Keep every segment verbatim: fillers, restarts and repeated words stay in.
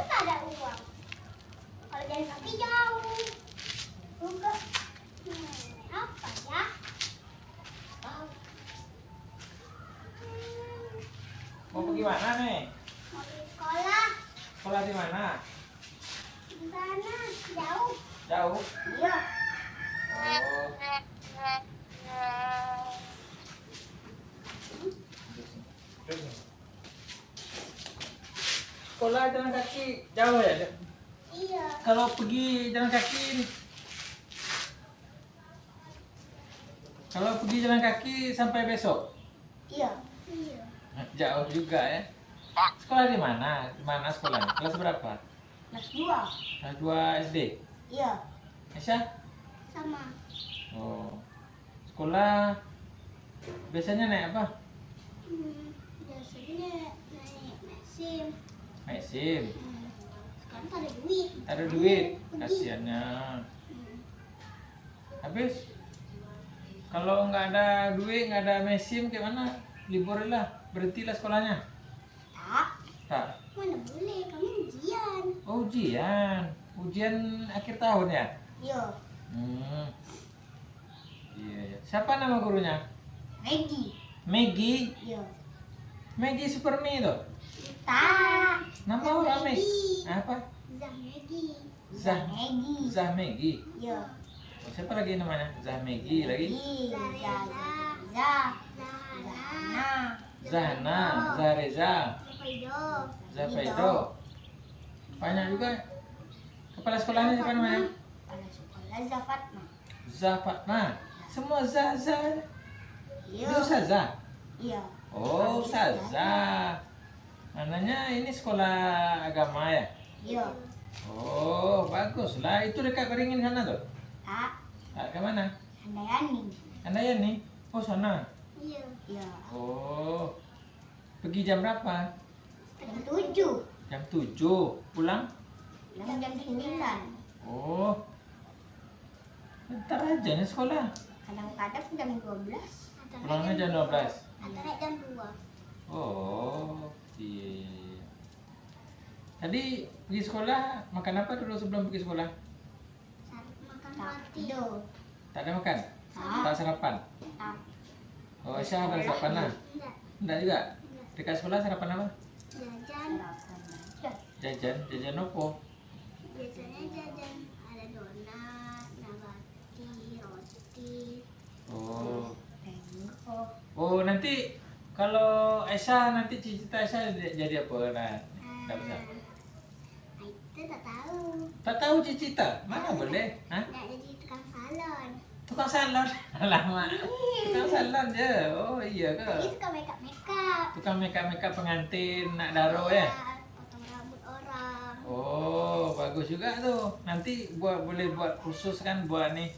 Tak ada uang. Kalau jalan kaki jauh. Juga. Hmm, apa ya? Mau pergi mana nih? Mau pergi sekolah. Sekolah di mana? Di sana, jauh. Jauh? Iya. Oh. Terus? Sekolah jalan kaki jauh ya? Iya. Kalau pergi jalan kaki, kalau pergi jalan kaki sampai besok? Iya. Iya. Jauh juga ya. Sekolah di mana? Di mana sekolahnya? Kelas berapa? Kelas dua. Kelas dua S D? Iya. Aisyah? Sama. Oh. Sekolah biasanya naik apa? Hmm, biasanya naik Maxim. Maxim? Hmm, sekarang tak ada duit. Tak ada duit? Pergi. Kasiannya. Hmm. Habis, kalau nggak ada duit, nggak ada Maxim, kayak mana? Libur lah, berhentilah sekolahnya? Tak. Tak? Mana boleh, kami ujian. Oh, ujian. Ujian akhir tahun ya? Yo. Hmm. Iya, iya. Siapa nama gurunya? Maggie. Maggie? Yo. Maggie Supermi tu? Tak. Nama orang Maggie? Maggie. Apa? Zah Maggie. Zah, Maggie. Zah Maggie. Iya. Oh, siapa lagi namanya? Zah Maggie lagi? Maggie, Zah, Zah, Zah. Zahana. Zahana, Zah Reza. Zah Faido. Zah Faido. Banyak juga. Kepala sekolahnya siapa namanya? Kepala sekolah Zah Fatma. Zah Fatma. Semua Zah, Zah. Iya. Dia ustazah? Iya. Oh, ustazah. Maknanya ini sekolah agama ya? Iya. Oh, baguslah. Itu dekat Beringin sana tu? Tak. Tak, ke mana? Handayani. Handayani? Oh, sana. Iya. Iya. Oh. Pergi jam berapa? Jam tujuh. Jam tujuh. Pulang? Pulang jam sembilan. Oh. Bentar aja nih sekolah. Kadang-kadang jam dua belas. Pulangnya jam dua belas? Antara jam dua. Oh, iya, iya, iya. Tadi pergi sekolah, makan apa dulu sebelum pergi sekolah? Sar-, makan roti. Tak ada makan? Tak. Tak sarapan? Tak. Oh, Aisyah ada sarapan lah? Enggak. Enggak juga? Enggak. Dekat sekolah sarapan apa? Jajan. Jajan? Jajan apa? Biasanya jajan ada donat, nabati, roti. Oh. Tengok. Oh, nanti kalau Aisyah, nanti cita-cita Aisyah jadi, jadi apa? Nah, tak usah. Ah, itu tak tahu. Tak tahu cita-cita? Mana boleh? Hah? Nak jadi tukang salon. Tukang salon? Alamak. Tukang salon je. Oh, iya ke? Tapi suka makeup-makeup. Tukang makeup-makeup pengantin, nak daro, eh? Iya, potong rambut orang. Oh, bagus juga tu. Nanti buat, boleh buat kursus kan, buat ni,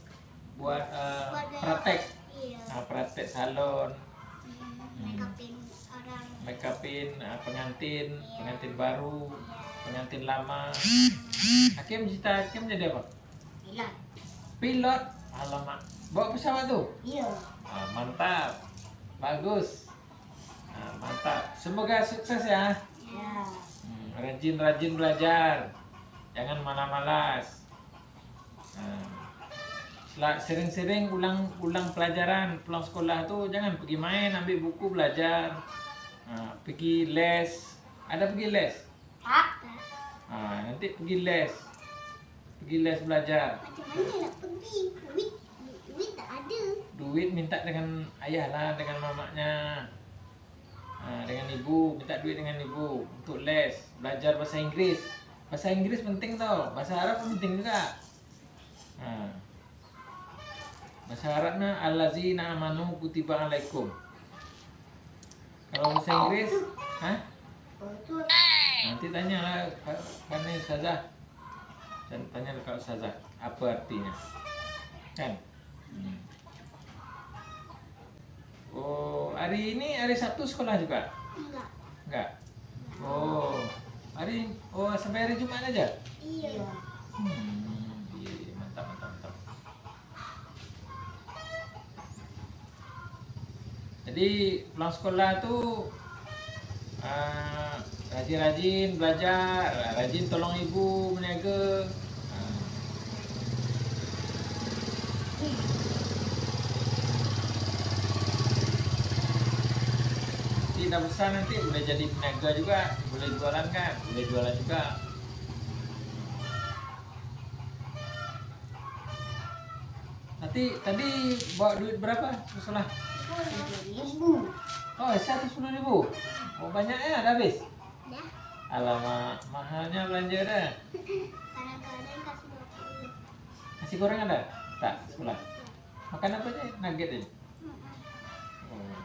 buat, eh, buat gaya. Praktek. Iya. Ah, praktek salon. Hmm, hmm. Makeupin orang. Makeupin, ah, pengantin, iya, pengantin baru, iya, pengantin lama. Hmm. Hakim, cita Hakim jadi apa? Pilot. Pilot? Alamak. Bawa pesawat tu? Iya. Ah, mantap. Bagus. Ah, mantap. Semoga sukses ya. Ya. Hmm, rajin-rajin belajar. Jangan malas-malas. Nah, sela-, sering-sering ulang, ulang pelajaran, pulang sekolah tu jangan pergi main, ambil buku belajar. Nah, pergi les. Ada pergi les? Tak. Nah, nanti pergi les. Pergi les belajar. Macam mana nak pergi? Duit, duit tak ada. Duit minta dengan ayah lah, dengan mamaknya. Ha, dengan ibu, minta duit dengan ibu untuk les, belajar bahasa Inggris. Bahasa Inggris penting tau, bahasa Arab pun penting juga. Ha. Bahasa Arabnya allazina amanu kutiba alaikum. Kalau bahasa Inggris, ha? Nanti tanyalah ka-, ka ni ustazah. Tan-, tanyalah ka ustazah, apa artinya. Kan? Hmm. Oh, hari ini hari Sabtu sekolah juga? Enggak. Enggak? Oh, hari, oh, sampai hari Jumat aja? Iya. Hmm, iya, iya, mantap, mantap, mantap. Jadi, pulang sekolah tu, ah, Rajin-rajin balajar, rajin tolong ibu maniaga. Nanti dah besar nanti boleh jadi peniaga juga, boleh jualan kan, boleh jualan juga. Nanti tadi bawa duit berapa ke sekolah? Sepuluh ribu. Oh, seratus sepuluh ribu. Oh, banyak ya, dah habis? Dah. Alamak, mahalnya belanja dah. Kadang-kadang kasih dua puluh. Nasi goreng ada? Tak, sekolah. Makan apa je? Nugget je? Mm-mm. Oh.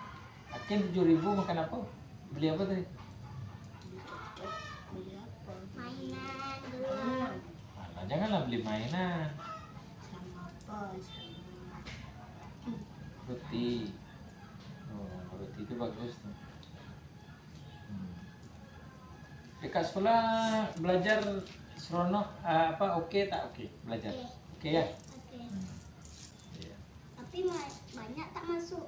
Akin tujuh ribu makan apa? Beli apa tadi? Mainan, gelang. Alah, janganlah beli mainan. Sama apa? Sama. Roti. Oh, roti itu bagus tu. Hmm. Dekat sekolah belajar seronok, ah, apa, oke tak oke belajar? Oke. Oke ya? Oke. Hmm. Iya. Tapi ma-, banyak tak masuk.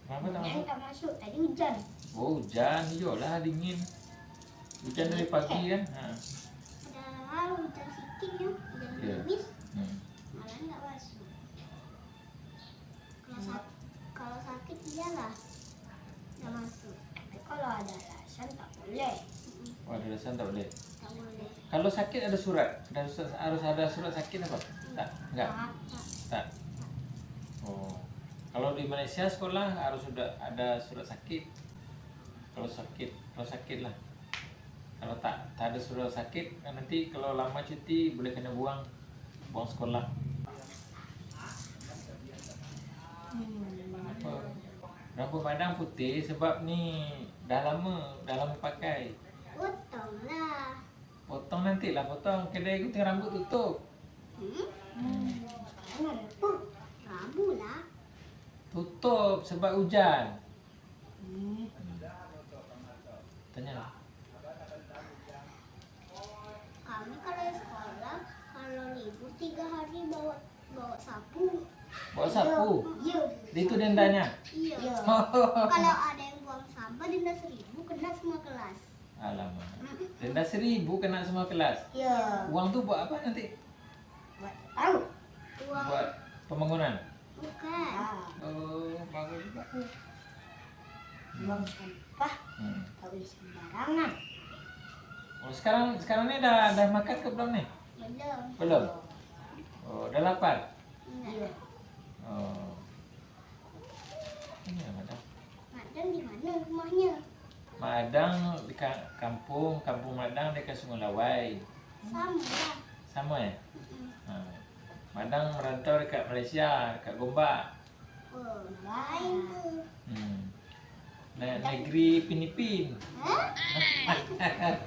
Kenapa tak masuk? Banyak tak masuk. Tadi hujan. Oh, hujan. Iyolah, dingin. Hujan dari pagi kan? Ha. Padahal hujan sikit je. Hujan gerimis. Hmm. Malah nggak masuk. Kalau sak-, kalau sakit iyalah nggak masuk. Tapi kalau ada alasan tak boleh. Oh, ada alasan tak boleh? Tak boleh. Kalau sakit ada surat? Ada surat, harus ada surat sakit apa? Tak? Enggak? Tak, tak. Tak? Oh. Kalau di Malaysia sekolah harus sudah ada surat sakit. Kalau sakit, kalau sakit lah. Kalau tak, tak ada surat sakit, nanti kalau lama cuti boleh kena buang, buang sekolah. Apa? Rambut Madang putih sebab ni dah lama, dah lama pakai. Potong lah. Potong nanti lah, potong. Kedai gunting rambut tutup. Hmm? Hmm. Sekarang ada pun. Rabu lah. Tutup sebab hujan. Hmm. Tanya. Kami kalau sekolah, kalau libur tiga hari bawa, bawa sapu. Bawa sapu? Iya. Itu dendanya? Iya. Iya. Kalau ada yang buang sampah, denda seribu, kena semua kelas. Alamak. Mm-mm. Denda seribu kena semua kelas? Iya. Uang tu buat apa nanti? Buat tahu. Uang. Buat pembangunan? Bukan. Ah. Oh, bagus juga. Buang sampah, hmm, tak boleh sembarangan. Oh, sekarang, sekarang ni dah, dah makan ke belum ni? Belum. Belum? Oh, dah lapar? Iya. Oh. Ini apa dah? Madang di mana rumahnya? Madang di ka-, kampung, kampung Madang dekat Sungai Lawai. Sama lah. Sama ya? Mm-mm. Ha. Madang merantau dekat Malaysia, dekat Gombak. Oh, lain tu. Hmm. Ne-, negeri Pinipin. Hah?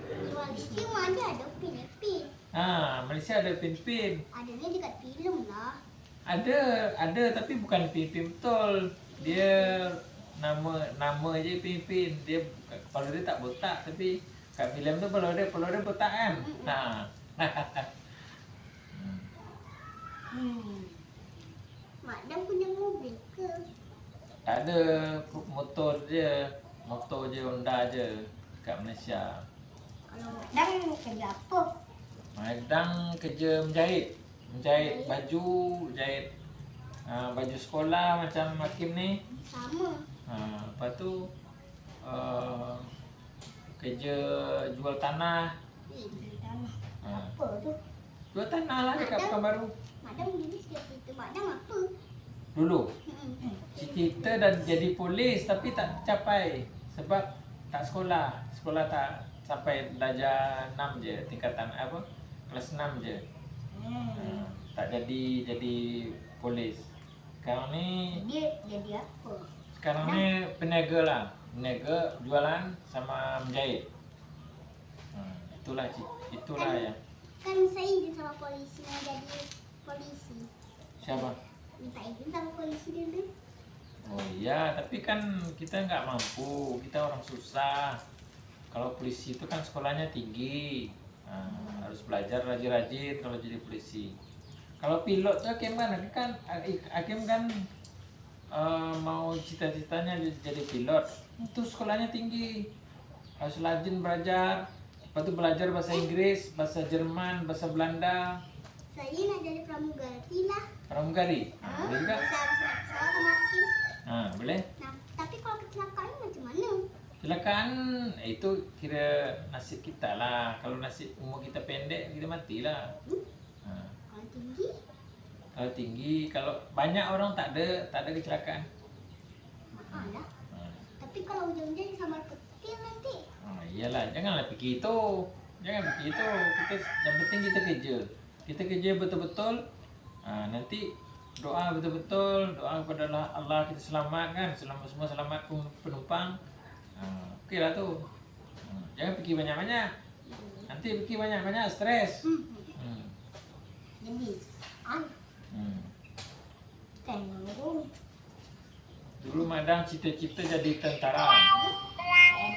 Di Malaysia mana ada Pinipin? Ha, Malaysia ada Pinipin. Adanya dekat filem lah. Ada, ada, tapi bukan Pinipin betul. Dia nama, nama je Pinipin. Dia bukan, kepala dia tak botak, tapi kat filem tu kepala dia, kepala dia botak kan? Mm-mm. Ha. Hmm. Hmm. Madang punya mobil ke? Tak ada, motor je. Motor je, Honda je kat Malaysia. Kalau Madang kerja apa? Madang kerja menjahit. Menjahit baju, jahit, ah, baju sekolah macam Hakim ni. Sama. Ah, lepas tu, ah, kerja jual tanah. Eh, jual tanah. Ah. Apa tu? Jual tanah lah dekat Madang, Pekanbaru. Madang dulu cita-cita Madang apa? Dulu? Mm-mm. Cita-cita dah jadi polis tapi tak capai sebab tak sekolah. Sekolah tak sampai darjah enam je, tingkatan apa? Kelas enam je. Hmm. Ha, tak jadi jadi polis. Sekarang ni, jadi, jadi apa? Sekarang ni peniaga lah. Peniaga, jualan sama menjahit. Hmm, itulah ci-, itulah kan, ya. Kan saya izin sama polisi mau jadi polisi. Siapa? Minta izin sama polisi dulu. Oh iya, tapi kan kita nggak mampu, kita orang susah. Kalau polisi itu kan sekolahnya tinggi. Nah, harus belajar rajin-rajin kalau jadi polisi. Kalau pilot tu Hakim kan, kan, Hakim kan, eh, mau cita-citanya j-, jadi pilot. Itu sekolahnya tinggi. Harus rajin belajar. Lepas tu belajar bahasa Inggris, bahasa Jerman, bahasa Belanda. Saya nak jadi pramugari lah. Pramugari? Ah, boleh juga. Bisa, bisa, bisa sama hakim. Ah, boleh. Nah, tapi kalau kecelakaan macam mana? Kecelakaan, eh, itu kira nasib kita lah. Kalau nasib umur kita pendek, kita matilah. Hmm? Ah. Kalau tinggi? Kalau tinggi, kalau banyak orang tak ada, tak ada kecelakaan. Ah, ya. Ah. Tapi kalau hujan-hujan disambar petir nanti? Ah, iyalah, janganlah pikir itu. Jangan pikir itu. Kita, yang penting kita kerja. Kita kerja betul-betul. Ah, nanti doa betul-betul, doa kepada Allah, Allah kita selamat kan, selamat, semua selamat pun-, penumpang. Ah, okey lah tu. Ah, jangan fikir banyak-banyak. Nanti fikir banyak-banyak, stres. Hmm. Hmm. Jadi, an. Hmm. Tengok. Dulu Madang cita-cita jadi tentara,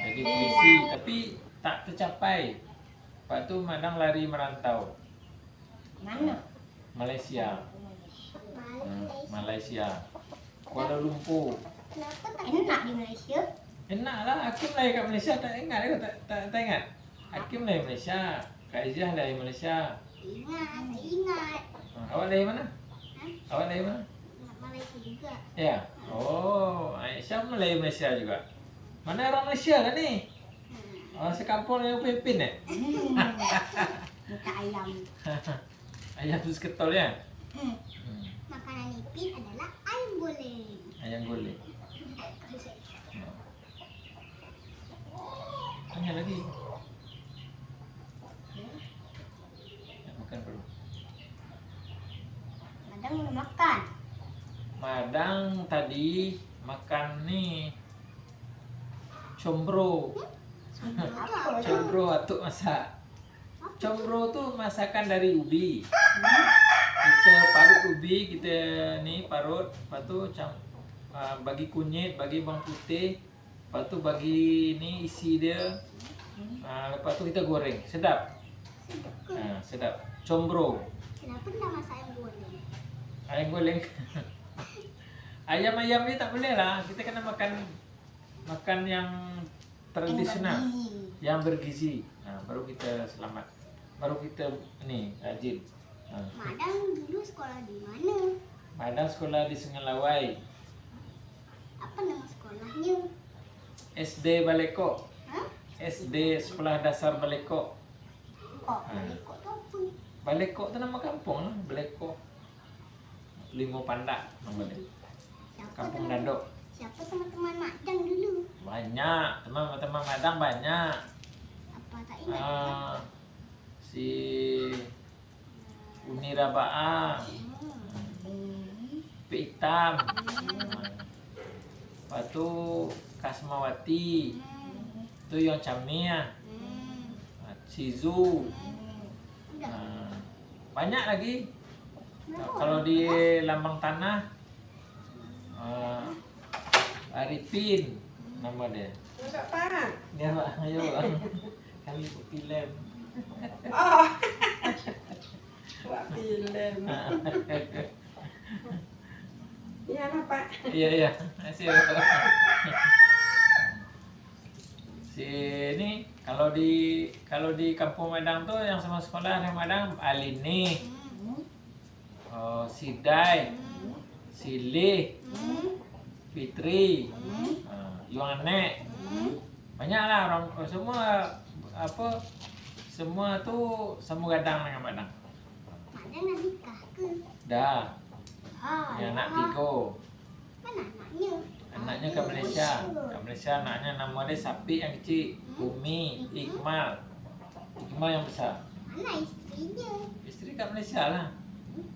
jadi polisi, tapi tak tercapai. Lepas tu Madang lari merantau. Mana? Malaysia. Hmm, Malaysia. Kuala Lumpur. Kenapa tak enak di Malaysia? Enak lah, Hakim lahir kat Malaysia, tak ingat ke? Tak, tak, tak ingat? Hakim lahir Malaysia, Kak Iziah lahir Malaysia. Ingat, tak ingat. Ha, awak lahir mana? Hah? Awak lahir mana? Malaysia juga. Ya? Oh, Aisyah pun lahir Malaysia juga. Mana orang Malaysia lah ni? Hmm. Orang sekampung dengan Upin Ipin, eh? Hmm. Minta ayam. Ayam seketol, ya? Hmm. Hmm. Makanan Ipin adalah ayam goreng. Ayam goreng. Hmm. Tanya lagi. Nak makan belum? Madang belum makan. Madang tadi makan ni, combro. Hmm? Combro tu apa? Combro atuk masak. Combro tu masakan dari ubi. Kita parut ubi, kita ni parut, lepas tu cam-, ah, bagi kunyit, bagi bawang putih, lepas tu bagi ni isi dia. Ah, lepas tu kita goreng. Sedap. Sedap ke? Ah, sedap. Combro. Kenapa dia nak masak ayam goreng? Ayam goreng. Ayam-ayam ni tak boleh lah. Kita kena makan, makan yang tradisional, yang bergizi. Yang bergizi. Ha, baru kita selamat. Baru kita ni, rajin. Ha. Madang dulu sekolah di mana? Madang sekolah di Sungai Lawai. Apa nama sekolahnya? S D Balekok. Hah? S D Sekolah Dasar Balekok. Kok, ha. Balekok tu apa? Balekok tu nama kampung lah, Balekok. Limo Pandak nama dia. Siapa Kampung teman, Dadok. Siapa teman-teman Madang dulu? Banyak, teman-teman Madang banyak. Apa tak ingat, ah, kan? Si Uni Rabaa, hmm. Pik Itam, hmm. Lepas tu Kasmawati, hmm. Tu Yong Camia, hmm. Sizu. Hmm. Udah. Ah, banyak lagi. Kalau di Lambang Tanah, ah, Arifin nama dia. Masak, Pak. Dia, Pak. Ayo, Pak. Kami buat filem. Oh. Buat filem. Iya lah, Pak. Iya, iya. Makasih, Pak. Sini, kalau di, kalau di Kampung Madang tu, yang sama sekolah dengan Madang, Alini, hmm. Oh, Sidai, hmm. Silih, hmm. Fitri, hmm. Ah, Yuang Anek. Hmm. Banyak lah orang, semua, apa, semua tu sama gadang dengan Madang. Madang dah nikah ke? Dah. Ah, punya anak tigo. Mana anaknya? Anaknya kat Malaysia. Kat Malaysia anaknya, nama dia Sapik yang kecil. Hmm? Umi, hmm. Ikmal. Ikmal yang besar. Mana isterinya? Isteri kat Malaysia lah. Hmm.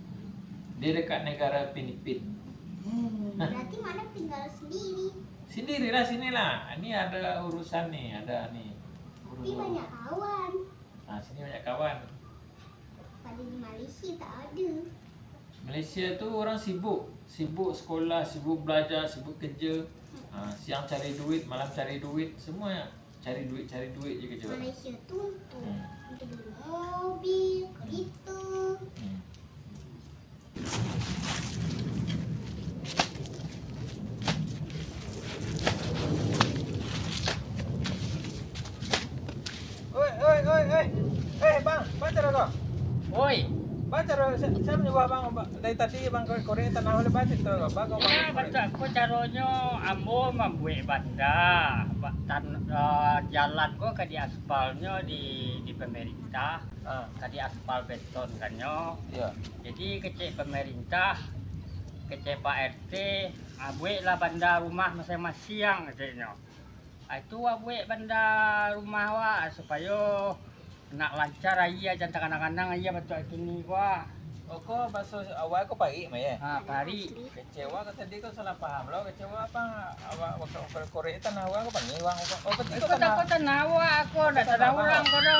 Dia dekat negara Filipin. Hmm. Berarti Madang tinggal sendiri? Sendirilah sinilah. Ini ada urusan ni, ada ni. Tapi banyak kawan. Ah, sini banyak kawan. Pada di Malaysia tak ada. Malaysia tu orang sibuk, sibuk sekolah, sibuk belajar, sibuk kerja. Ha, siang cari duit, malam cari duit, semua cari duit, cari duit je kerja orang. Malaysia tu untuk, hmm. Untuk beli mobil, hmm. Kereta. Hmm. Oi. Ba caro, sia, sia manyuruah abang, ba-, dari tadi abang korek-korek tanah, buliah ba carito, abang, abang korek-korek. Yo, baa ko caronyo ambo mambuek banda, ba-, tan-, eh, jalan ko ka diaspalnyo di, di pemerintah, Ah. ka diaspal beton kannyo. Yo. Jadi, kecek pemerintah, kecek Pak R T, ah, bueklah banda rumah masiang-masiang, keceknyo. Ah, itu awak buek banda rumah awak, supayo nak lancar aia, jan takadang-kadang aia batuak kini ko, ah. Oh, ko baso awak ko parik mah, yo? Ha, parik. Kecek awak ko tadi ko salah paham lo, kecek awak apo, awak, awak korek-korek tanah urang ko pangi urang ko. Oh, berarti ko tanah, ko tanah awak ko, ndak tanah urang ko doh.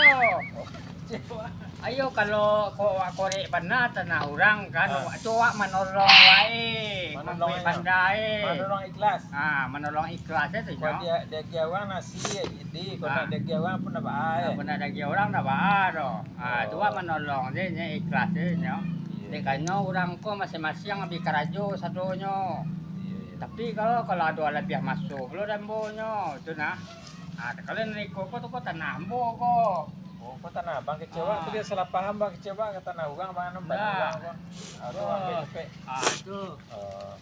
Oh, kecek awak. Ayo, kalau ko awak korek bana tanah urang kan, Ah. awak tu awak manolong wae, Manolong mambuek aja. banda e. Manolong ikhlas. Ha, manolong ikhlas e tu, Kok nyo. dia, dia agiah urang nasi, jadi, kok Ah. nak dia agiah urang pun ndak baa, Ah, eh. pun nak diagiah urang ndak baa doh. Ha, tu Oh. awak manolong je, nyo ikhlas je, nyo. Iya. Dek karano urang ko masiang-masiang bi karajo sadonyo. Iya, iya. Tapi kalau, kalau ado labiah maso pulo dek ambo nyo, tu nah. Ha, kalau nan iko ko tu ko tanah ambo ko. Oh, ko tanah abang kecek awak Ah. tu, dia salah paham, abang kecek awak ka tanah urang, abang anu, Ndak. urang ko. Ah, tu Oh. ambil capek. Ah, tu. Oh.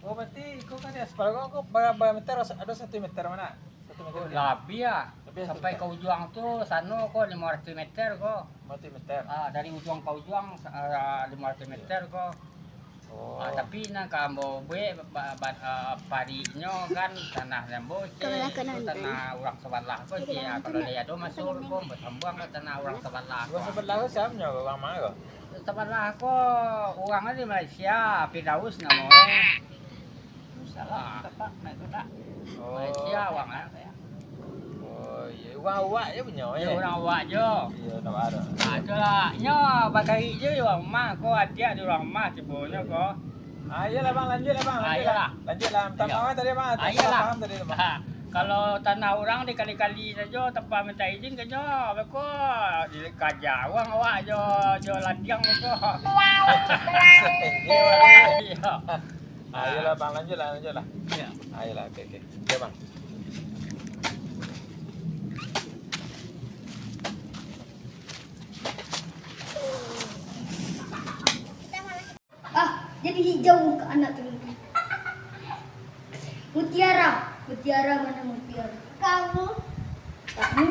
Oh, berarti iko kan diaspal ko, ko bara, bara meter, ado satu meter mah? Satu meter Oh, ni? labiah ah. Labiah satu Sampai meter. ka ujuang tu, sano ko limo ratuih meter ko. Limo ratuih meter? Ah, dari ujuang ka ujuang, ah, limo ratuih Iya. meter ko. Oh. Ah, tapi nan ka ambo buek, ba-, ba-, ah, pariknyo kan tanah ambo, Kalau cek, nak kena tu nanti. tanah urang sabalah ko, Jadi cek, ah, dalam tu kalau nak, dia ado nak masuk kena ko, nanti. basambuang ka tanah urang sabalah ko. Urang sabalah ko sia nyo, urang ma ko? Sabalah ko urang dari Malaysia, Firdaus namo e. Salah, Ah. tapak, nak tu tak? Oh. Malaysia urang, ah. Oh, iya. Urang awak je punyo, Yo, eh? urang awak je. Iya, tak ada. Ah, itulah. Nyo, bakarik je urang rumah ko, adiak di urang rumah, cubonyo ko. Ah, iyalah, bang, lanjutlah, bang, Ah, lanjutlah. iyalah. Lanjutlah. Minta Iya. maaf tadi, bang. Ah, Tak salah iyalah. faham tadi tu, bang. Ah, kalau tanah urang dikali-kali sajo tanpa minta izin ka nyo, beko dikaja urang awak jo, jo ladiang beko. Sepele, bang. Iya. Ah, iyalah, bang, lanjutlah, lanjutlah. Iya. Ah, iyalah, oke, oke. Oke, bang. Ah, jadi hijau muka anak tu. Mutiara, Mutiara, mana Mutiara? Kamu. Kamu.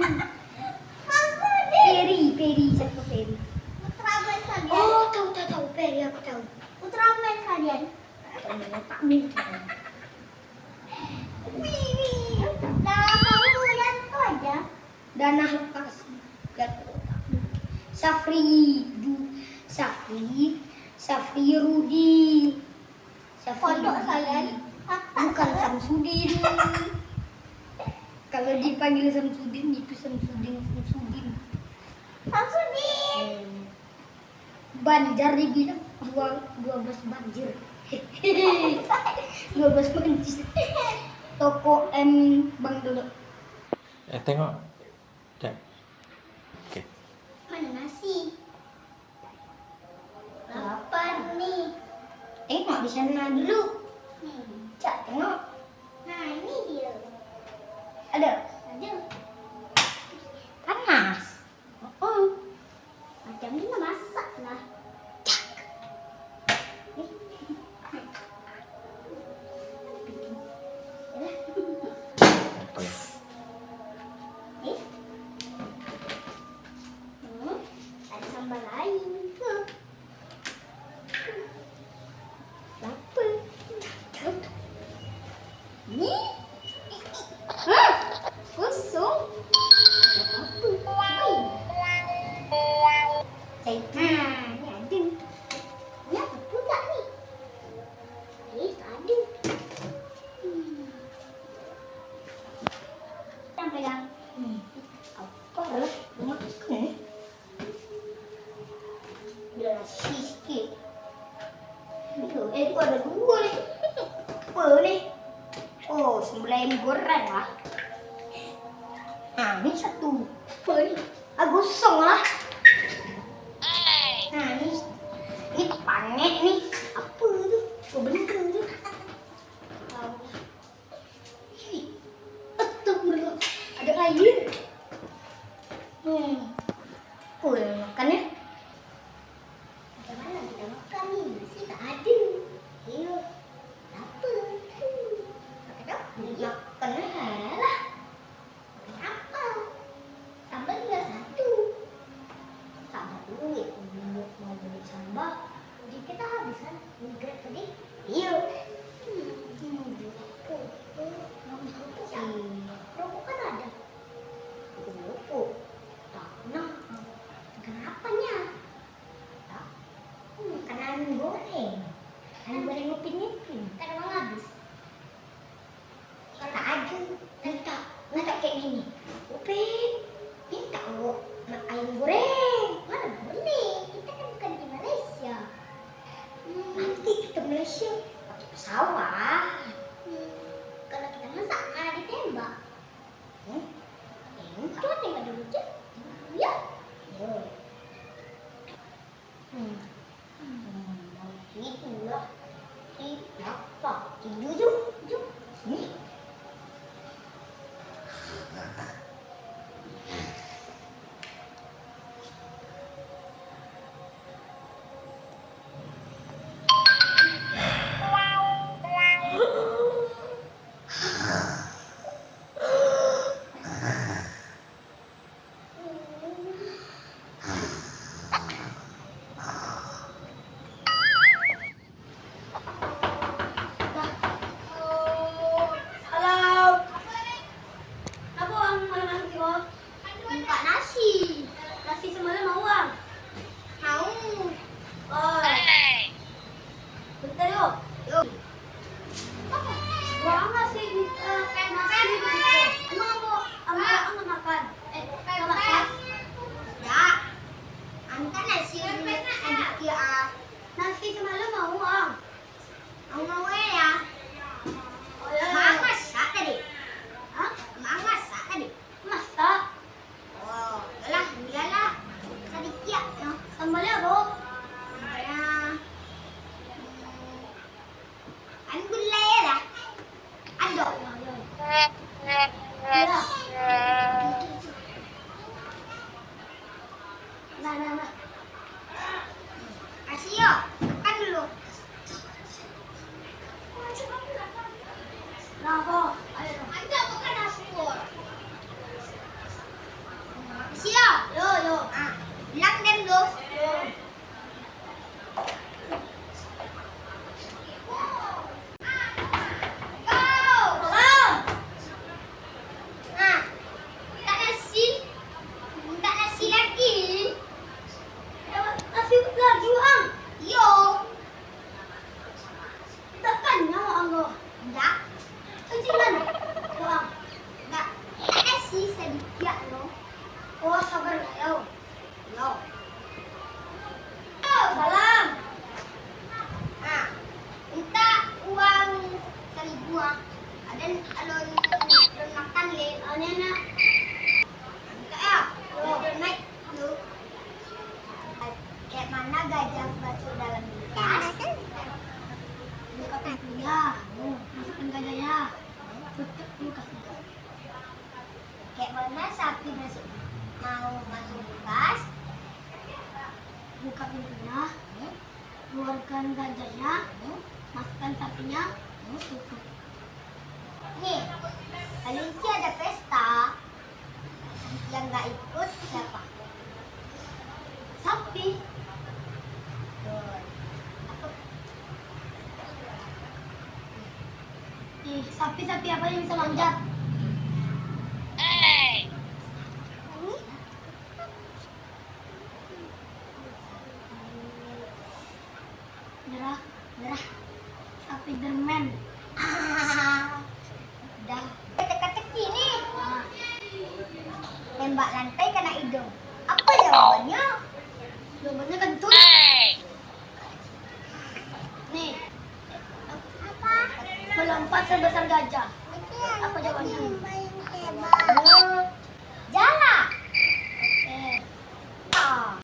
Kamu, Dek. Peri, Peri, siapa Peri? Putra Main Sadian. Oh, tahu, tahu, tahu. Peri, aku tahu. Putra Main Sadian. Kamu, kamu. Wih, wih. Dah, kamu lihat tu aja. Dana Lokasi. Safri, Du-, Safri, Safri Rudi. Safri Pondok Rudi. Saya. Bukan Samsudin. Kalau dipanggil Samsudin, itu Samsudin, Samsudin. Samsudin. Hmm. Banjar dibilang dua, dua belas banjir. Dua belas banjir. Toko M Bang Dodok. Eh, tengok. Cek. Oke. Mana nasi? Lapar nih. Tengok di sana dulu. Hmm. Cak, tengok. Nah, ini dia. Ada? Ada. Panas. Oh, macam ni lah masak lah. Eh. Hmm, ada sambal lain ke? Lapar. Ni? Hah? Kosong? Ditambah, duit kita habis kan? Grab tadi? Iyo. Hmm, hmm, rokok. Rokok siapa? Rokok kan ada. Rokok. Tak pernah. Kenapanya? Tak. Hmm, kena angin goreng. Angin goreng Upin Ipin. Kan emang habis. Minta aja, minta, minta kayak gini. Upin, minta lo ma-, ayam goreng. Mana boleh, kita kan bukan di Malaysia. Hmm. Nanti kita Malaysia pakai pesawat. Hmm. Kalau kita masak, malah ditembak. Hmm? Eh, coba tembak dulu, Cik. Ya. Yo. Hmm. Hmm, mau tidur lah. Ti-, lapar. Tidur, jom, jom. Hmm? Halo. Apo ang malam-malam tibo? Minta nasi. Nasi samalam mau ang? Mau. Oh. Bentar yo. Yo. Buah ang nasi, eh, nasi di situ. Emang apo, apo ang nak makan? Eh, nak masak? Ndak. Ang kan nasi dulu sadikit ah. Nasi samalam mau ang? Ang mau ya. Oh, ya, ya. Mak masak tadi. Hah? Mak masak tadi. Masak? Oh, yolah, bialah. Sadikit, no. Sambalnyo apo? Sambalnyo, hmm, anu gulai lah. Ado. Yo, yo. Yo. Nah, nah, nah. Kasih yo, makan dulu. Nah, ko, ayo. Kasih yo. Yo, yo. Ah, bilang dem dulu. Yo. Nah, mintak nasi, mintak nasi lagi. Nasi lagi, Ang? Iyo. Ndak kanyang, Ang, lo? Ndak. Kencing kan? Yo, Ang. Ndak. Mintak nasi sadikit, lo. Oh, sabar lah, yo. Yo. Salam. Ah, mintak uang saribu ah. Aden alun, alun makan leh. Aden nak. Mintak yo. Yo. Alun naik dulu. Kek mano gajah masuk dalam kulkas? Buka pintunyo. Masukkan gajahnyo. Tutup kulkasnyo. Kek mano sapi masuk, mau masuk kulkas? Buka pintunyo, hmm, kaluarkan gajahnyo, hmm, masukkan sapinyo, hmm, tutup. Ni, kalau Inci ada pesta, yang nggak ikut siapa? Sapi. Betul. Apa? Ih, sapi-sapi apa yang bisa manjat? Nyerah, nyerah. Spiderman. Dah. Teka-teki ni. Ah. Tembak lantai kena hidung. Apa jawabannya? Jawabannya kentut. Nih. Apa? Melompat sebesar gajah. Apa jawabannya? Paling hebat.